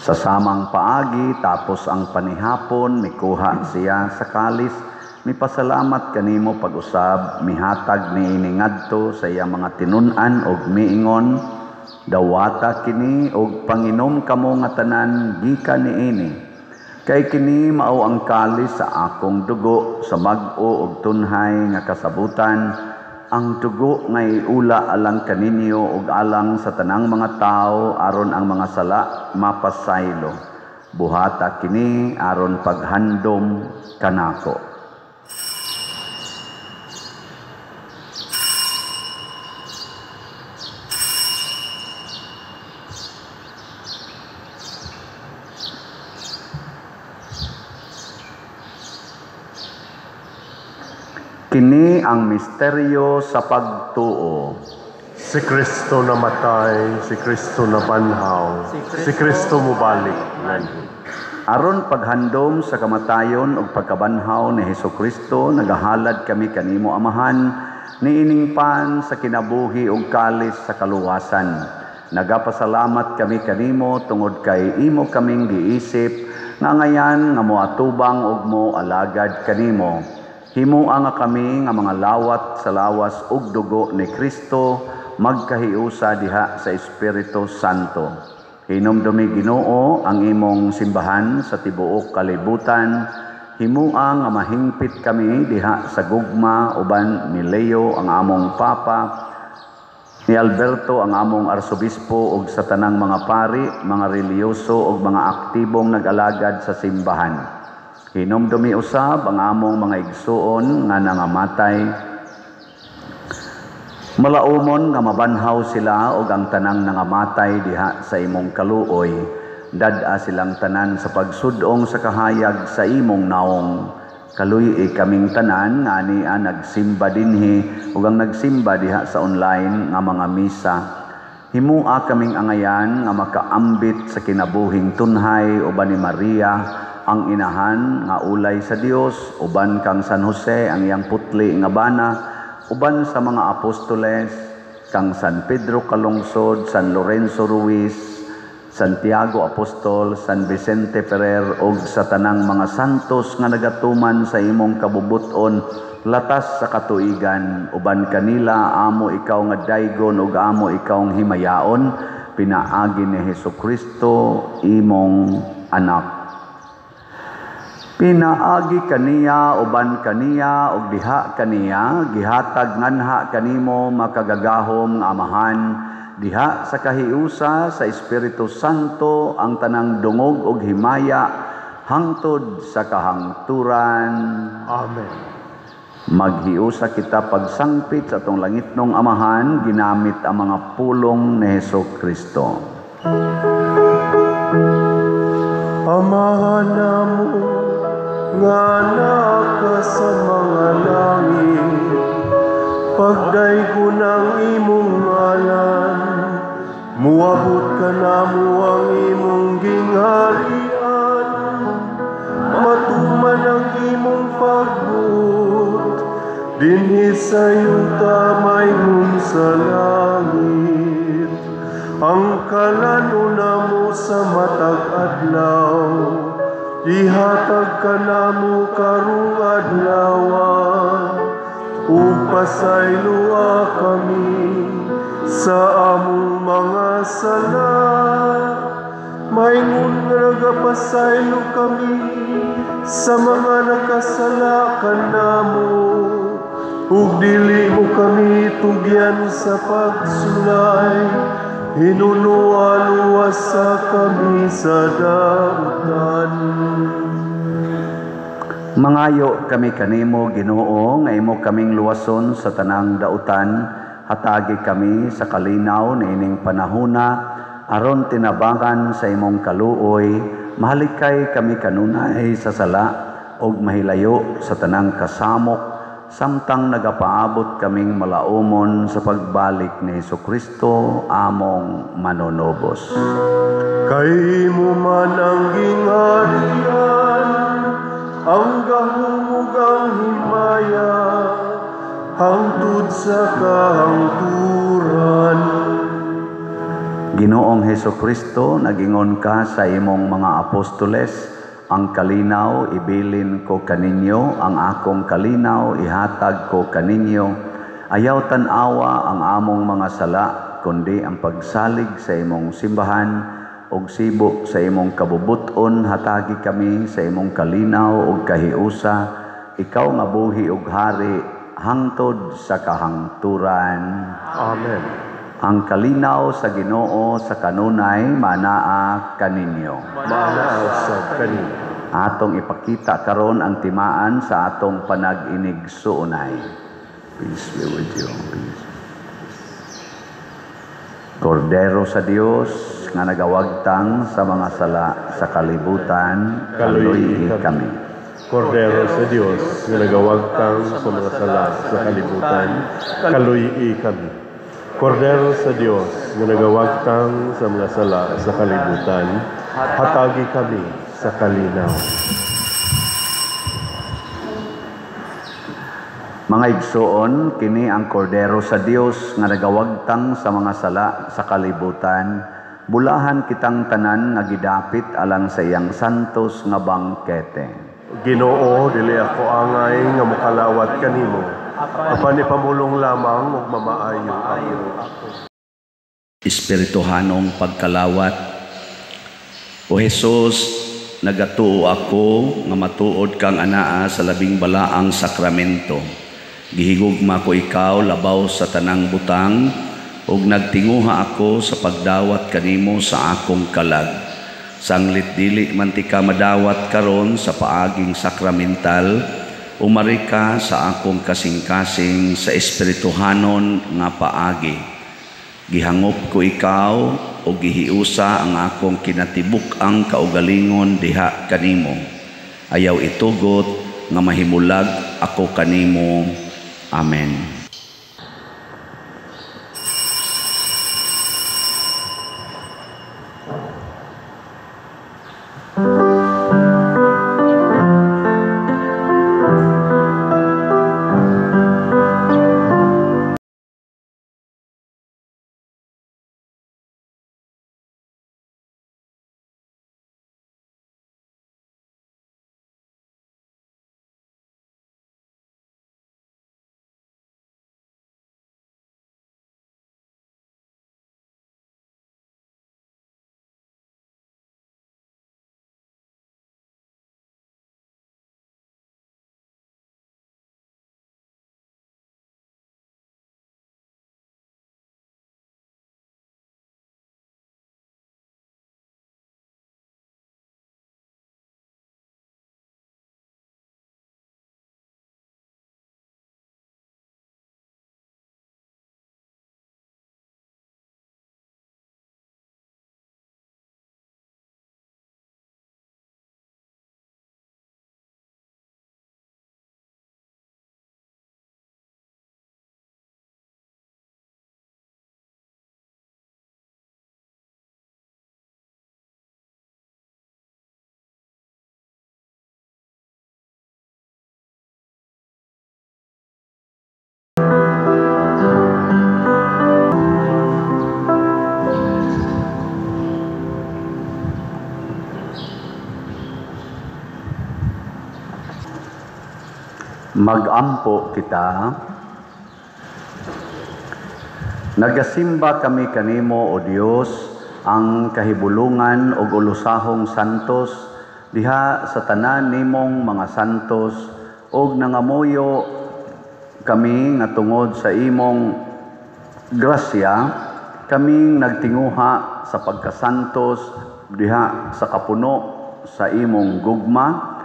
Sa samang paagi, tapos ang panihapon, mikuha siya sa kalis, mipasalamat kanimo pag-usab, mihatag niini ngadto sa iyang mga tinun-an og miingon, dawata kini og panginom kamo nga tanan gikan niini. Kay kini mao ang kalis sa akong dugo sa bag-o og tunhay nga kasabutan, ang dugo nga iula alang kaninyo ug alang sa tanang mga tawo aron ang mga sala mapasaylo. Buhata kini aron paghandom kanako. Kini ang misteryo sa pagtuo.
Si Kristo namatay, si Kristo nabanhaw, si Kristo mubalik nganhi.
Aron paghandom sa kamatayon ug pagkabanhaw ni Hesukristo, nagahalad kami kanimo, Amahan, niining pan sa kinabuhi ug kalis sa kaluwasan. Nagapasalamat kami kanimo tungod kay imo kaming giisip nga ngayan nga moatubang ug mo alagad kanimo. Himoa nga kami nga mga lawat sa lawas ug dugo ni Kristo magkahiusa diha sa Espiritu Santo. Hinumdumi, Ginoo, ang imong simbahan sa tibuok kalibutan. Himoa nga mahingpit kami diha sa gugma uban ni Leo ang among Papa, ni Alberto ang among arsobispo ug sa tanang mga pari, mga relihiyoso ug mga aktibong nag-alagad sa simbahan. Hinumdumi usab ang among mga igsuon nga nangamatay. Malaumon nga mabanhaw sila ug ang tanang nangamatay diha sa imong kaluoy. Dad-a silang tanan sa pagsudong sa kahayag sa imong naong. Kaluy-i kaming tanan nga ania nagsimba dinhi ug ang nagsimba diha sa online nga mga misa. Himua kaming angayan nga makaambit sa kinabuhing tunhay uban ni Maria ang inahan nga ulay sa Dios, uban kang San Jose ang iyang putli nga bana, uban sa mga apostoles, kang San Pedro Calungsod, San Lorenzo Ruiz, Santiago Apostol, San Vicente Ferrer ug sa tanang mga santos nga nagatuman sa imong kabubut-on latas sa katuigan. Uban kanila amo ikaw nga daygon ug amo ikaw himayaon pinaagi ni Hesukristo imong anak. Pinaagi kaniya, uban kaniya ug diha kaniya, gihatag nganha kanimo, makagagahom nga Amahan, diha sa kahiusa sa Espiritu Santo ang tanang dungog ug himaya hangtod sa kahangturan.
Amen.
Maghiusa kita pagsangpit sa atong langitnong Amahan ginamit ang mga pulong ni Hesukristo.
Amahan namo nga naa ka sa mga langit, pagdaygon ang imong ngalan, muabot kanamo ang imong gingharian, matuman ang imong pagbuot dinhi sa yuta maingon sa langit. Ang kalan-on namo sa matag adlaw, ihatag kanamo karong adlawa, ug pasayloa kami sa among mga sala, maingon nga nagapasaylo kami sa mga nakasala kanamo, ug dili mo kami tugyan sa pagsulay, hinunoa luwasa kami sa dautan.
Mangayo kami kanimo, Ginoo, nga imo kaming luwason sa tanang dautan. Hatagi kami sa kalinaw niining panahona aron tinabangan sa imong kaluoy, mahalikay kami kanunay sa sala ug mahilayo sa tanang kasamok samtang nagapaabot kaming malaumon sa pagbalik ni Hesukristo among manunubos.
Kay imo man ang gingharian, ang gahom ug ang himaya, hangtod sa kahangturan.
Ginoong Hesukristo, nagingon ka sa imong mga apostoles, "Ang kalinaw ibilin ko kaninyo, ang akong kalinaw ihatag ko kaninyo. Ayaw tan-awa ang among mga sala, kundi ang pagsalig sa imong simbahan ug sibo sa imong kabubut-on, hatagi kami sa imong kalinaw ug kahiusa, ikaw nga buhi ug hari hangtod sa kahangturan."
Amen.
Ang kalinaw sa Ginoo sa kanunay manaa kaninyo.
Manaa sa kaninyo.
Atong ipakita karon ang timaan sa atong panag-inigsuonay. Peace be with you. Peace. Kordero sa Dios nga nagawagtang sa mga sala sa kalibutan, kaluy-i kami.
Kordero sa Dios nga nagawagtang sa mga sala sa kalibutan, kaluy-i kami. Kordero sa Dios nga nagawagtang sa mga sala sa kalibutan, hatagi kami sa kalinaw.
Mga igsoon, kini ang Kordero sa Dios nga nagawagtang sa mga sala sa kalibutan. Bulahan kitang tanan nga gidapit alang sa iyang santos nga bangkete.
Ginoo, dili ako angay nga mokalawat kanimo, apan ipamulong lamang ug mamaayo ako.
Espirituhanong pagkalawat. O Hesus, nagatuo ako nga matuod kang anaa sa labing balaang sakramento. Gihigugma ko ikaw labaw sa tanang butang, ug nagtinguha ako sa pagdawat kanimo sa akong kalag. Sanglit dili man ti ka madawat karon sa paaging sakramental, umari ka sa akong kasing-kasing sa espirituhanon nga paagi. Gihangop ko ikaw o gihiusa ang akong kinatibuk-ang kaugalingon diha kanimo. Ayaw itugot nga mahimulag ako kanimo. Amen. Magampo kita. Nagasimba kami kanimo, O Dios, ang kahibulungan og ulusahong santos diha sa tanan nimong mga santos, og nangamuyo kami nga tungod sa imong grasya kaming nagtinguha sa pagkasantos diha sa kapuno sa imong gugma,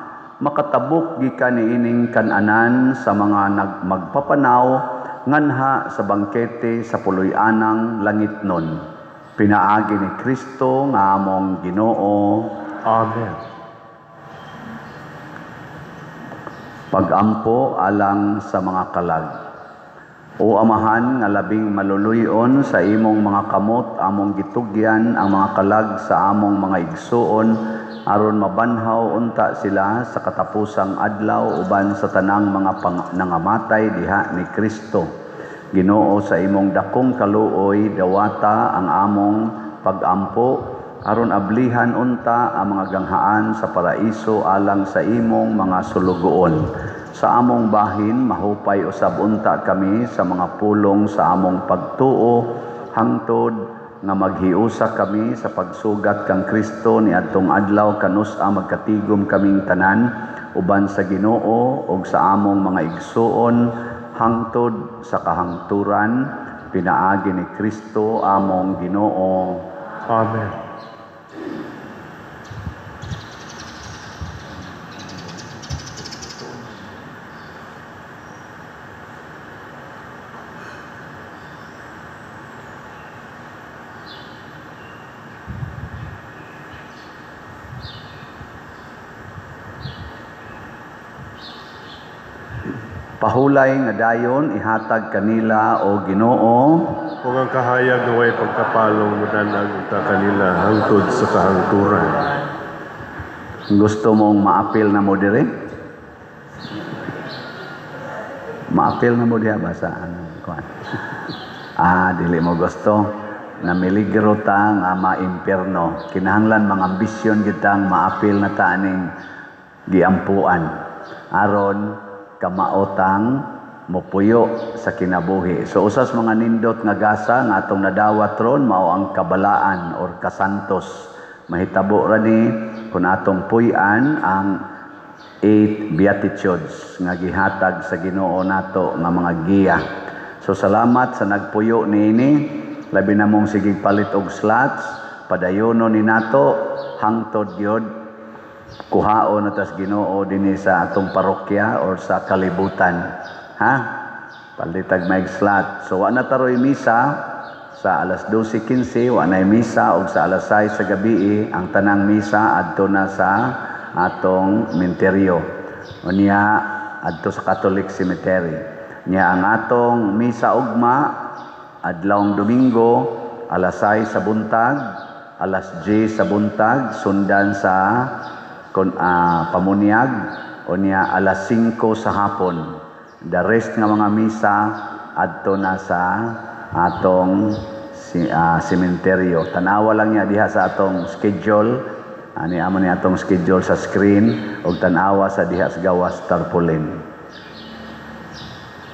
makatabok gikan niining kan-anan sa mga nagmagpapanaw nganha sa bangkete sa puloy-anang langitnon. Pinaagi ni Kristo nga among Ginoo.
Amen.
Pagampo alang sa mga kalag. O Amahan nga labing maluluyon, sa imong mga kamot among gitugyan ang mga kalag sa among mga igsuon, aron mabanhaw unta sila sa katapusang adlaw uban sa tanang mga nangamatay diha ni Kristo. Ginoo, sa imong dakong kaluoy dawata ang among pagampo, aron ablihan unta ang mga ganghaan sa paraiso alang sa imong mga sulugoon. Sa among bahin mahupay usab unta kami sa mga pulong sa among pagtuo, hangtod nga maghiusa kami sa pagsugat kang Kristo niadtong adlaw kanus-a magkatigom kaming tanan uban sa Ginoo ug sa among mga igsuon hangtod sa kahangturan, pinaagi ni Kristo among Ginoo.
Amen.
Pahulay nga dayon ihatag kanila, o Ginoo,
Ug ang kahayag nga way pagkapalong mudanag unta kanila hangtod sa kahangturan.
Gusto mong maapil na mo dire? Maapil na mo diha ba sa ano kuan? Ah, dili mo gusto na miligro ta nga maimpierno. Kinahanglan mga ambisyon kitang maapil na ta aning giampuan aron kamaotang mopuyo sa kinabuhi. So usas mga nindot nga gasa nga atong nadawat ron mao ang kabalaan or kasantos. Mahitabo ra ni kung atong puy-an ang 8 beatitudes nga gihatag sa Ginoo nato nga mga giya. So salamat sa nagpuyo niini, labi na mong sige palit og slots, padayono ni nato hangtod gyud kuhaon na tas Ginoo dinhi sa atong parokya or sa kalibutan. Ha? Palitag may slot. So wa na taroy misa sa alas 12:15, wa na misa og sa alas 6 sa gabi ang tanang misa adto na sa atong minteryo. Unya adto sa Catholic Cemetery. Nya ang atong misa ugma adlawng Domingo alas 6 sa buntag, alas 10 sa buntag sundan sa pamunyag, unya alas 5 sa hapon. The rest nga mga misa adto na sa atong sementeryo. Tanawa lang niya diha sa atong schedule. Ani amo ni atong schedule sa screen ug tanawa sa diha sa gawas tarpaulin.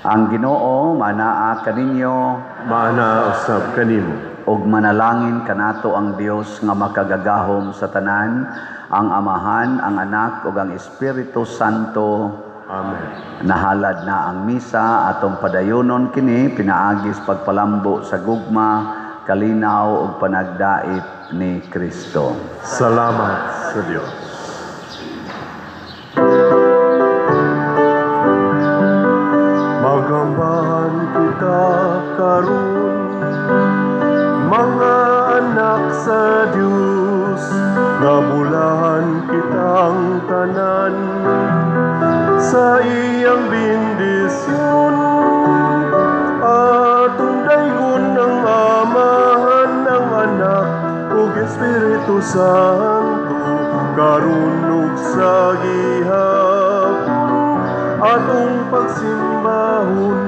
Ang Ginoo manaa kaninyo,
maanaa usab kanimo,
ug manalangin kanato ang Dios nga makagagahom sa tanan, ang Amahan, ang Anak ug ang Espiritu Santo.
Amen.
Nahalad na ang misa atong padayonon kini pinaagis pagpalambo sa gugma, kalinaw ug panagdait ni Kristo.
Salamat sa Dios. Magambahan kita karon, mga anak sa Dios, nabulahan kitang tanan sa iyang bendisyon. Atong daygon ang Amahan, ang Anak ug Espiritu Santo, karon ug sa gihapon atong pagsimbahon.